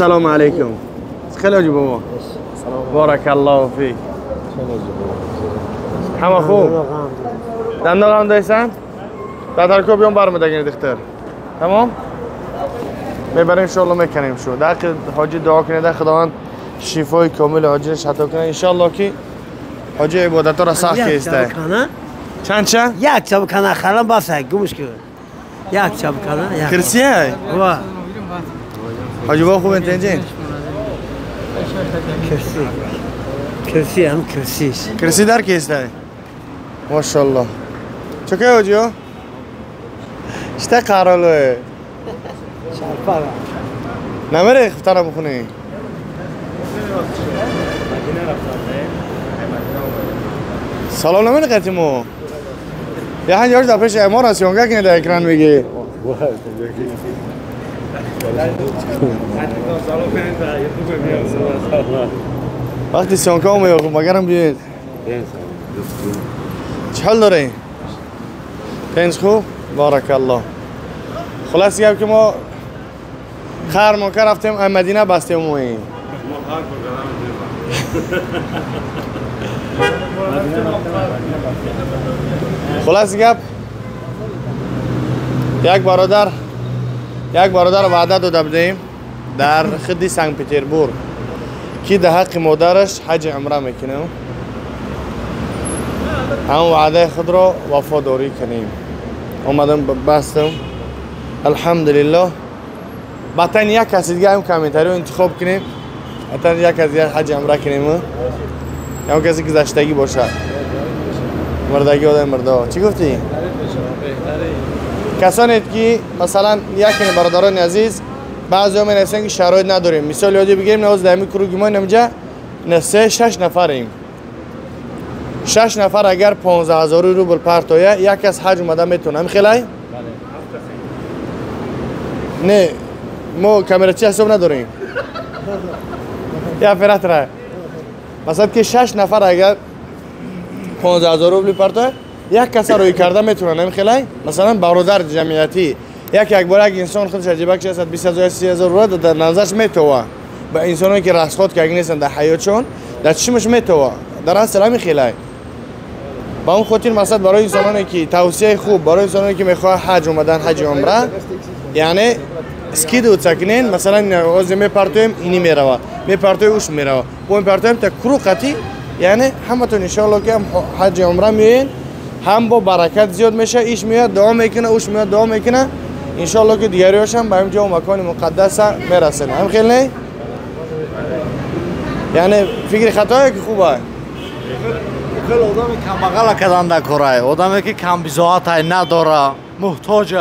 السلام علیکم. خیلی حاجی بابا. بارک الله فیک. همه خوب. دندان هم دایسن؟ دادرکو بیام برمیدگین دختر. تمام؟ میبریم انشالله میکنیم شو. در حاجی دعا کنید خداوند شفای کامل حاجی عطا کنه انشالله که حاجی عبادت را سخت کیسته. چند چه؟ یک چابکانه خرم باسه گمش کن. یک چابکانه یک. کرسیه؟ وا. حاجی با خوب انتنجین؟ کرسی. کرسی هم کرسیش. کرسی در کیسته؟ ماشاءالله. چه حاجی ها؟ چه قراره؟ شرپا. نمیره خفتره بخونی؟ سلام نمیره قطیمو. یه هن یارش در پیش امار هست یونگه که در اکران میگی. وقتی سیانکه هم میگم مگرم بیاید. چه حال داری؟ پنج خوب؟ بارک الله. خلاص گپ که ما خر مکه رفتیم مدینه بستیم موین. خلاص گپ یک برادر وعده داده بودیم در خدی سنگ پیتربورگ که در حق مادرش حج عمره میکنیم، هم وعده خود را وفاداری کنیم. اومدم بستم الحمدلله. بعدا یک کسی دیگه هم کامنتاری رو انتخاب کنیم، بعدا یک کسی دیگه حج عمره کنیم، یا کسی که گذشتگی باشه مردگی آدم مرده. چی گفتی؟ کسانی که مثلا یک برادران عزیز بعضی ها می که شرایط نداریم، مثال یادی بگیریم نواز در همین کروگی ما اینجا 6 نفریم، 6 نفر اگر 15,000 روبل پرتایه یک از حج اومده میتونه. هم خیلی؟ نه ما کامرچی حساب نداریم. یا فرات را مثلا که 6 نفر اگر 15,000 روبل پرتایه یک کس روی کرده میتونه. هم خیلی؟ مثلا برادر جمعیتی یک بار یک انسان خودش عجیبه که 120,000 30,000 رو در نظرش میتوه به انسانایی که رسخات که نیستن در حیاتشون در چشمش میتوه در اصل همین خیلی. با اون خاطر مثلا برای انسانانی که توصیه خوب برای انسانانی که میخواه حج اومدن حج عمره یعنی скидываться کنین، مثلا از میپرتویم اینی میروه میپرتوی اوش میروه با میپرتویم تا کرو قطی، یعنی همتون انشالله که هم حج عمره میین هم با برکت زیاد میشه، ایش میاد دعا میکنه اوش میاد دعا میکنه انشالله که دیگریاش هم به هم جا و مکان مقدس میرسن. هم خیلی نه؟ یعنی فکر خطایه که خوبه؟ خیلی آدم کم بغل کردن در کاره، آدمی که کم بضاعت نداره، محتاج.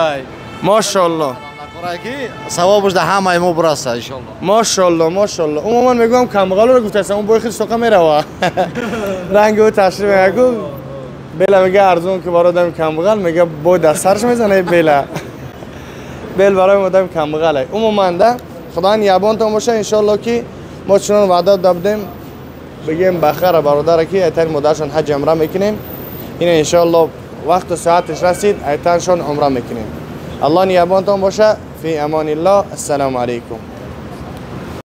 ماشاءالله. که ثوابش در همه ما برسه انشالله. ماشاءالله ماشاءالله. عموما میگم کم بغل رو گفته اون بای خیلی سوقه میروه. رنگ او تشریح میگه بیلا میگه ارزون که برای آدم کم بغل میگه بای دست سرش میزنه بیلا. بیل برای آدم کم بغله. عموما ده خدا نگهبانتون باشه انشالله که ما چنان وعده دادیم بگیم بخیر برادر که ایتن مادرشان حج عمره میکنیم، این انشالله وقت و ساعتش رسید ایتنشان عمره میکنیم. الله نگهبانتون باشه. فی امان الله. السلام علیکم.